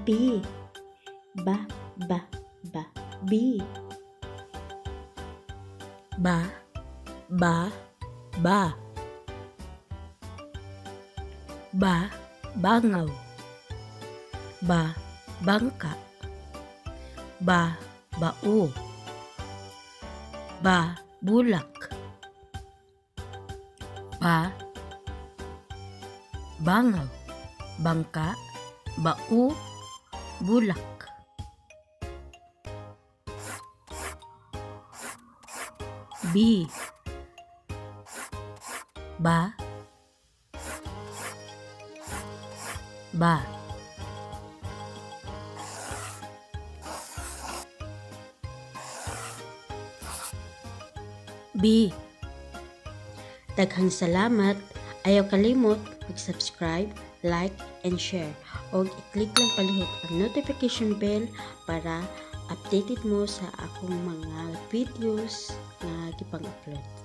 B. Ba, ba, ba, B. Ba, ba, ba. Ba, bangaw. Ba, bangka. Ba, bao. Ba, bulak. Ba, bangaw, bangka, bao, bulak. B. Ba, ba. B. Daghang salamat. Ayaw kalimot mag-subscribe, like, and share. Og i-click lang palihot ang notification bell para updated mo sa akong mga videos nga gipang-upload.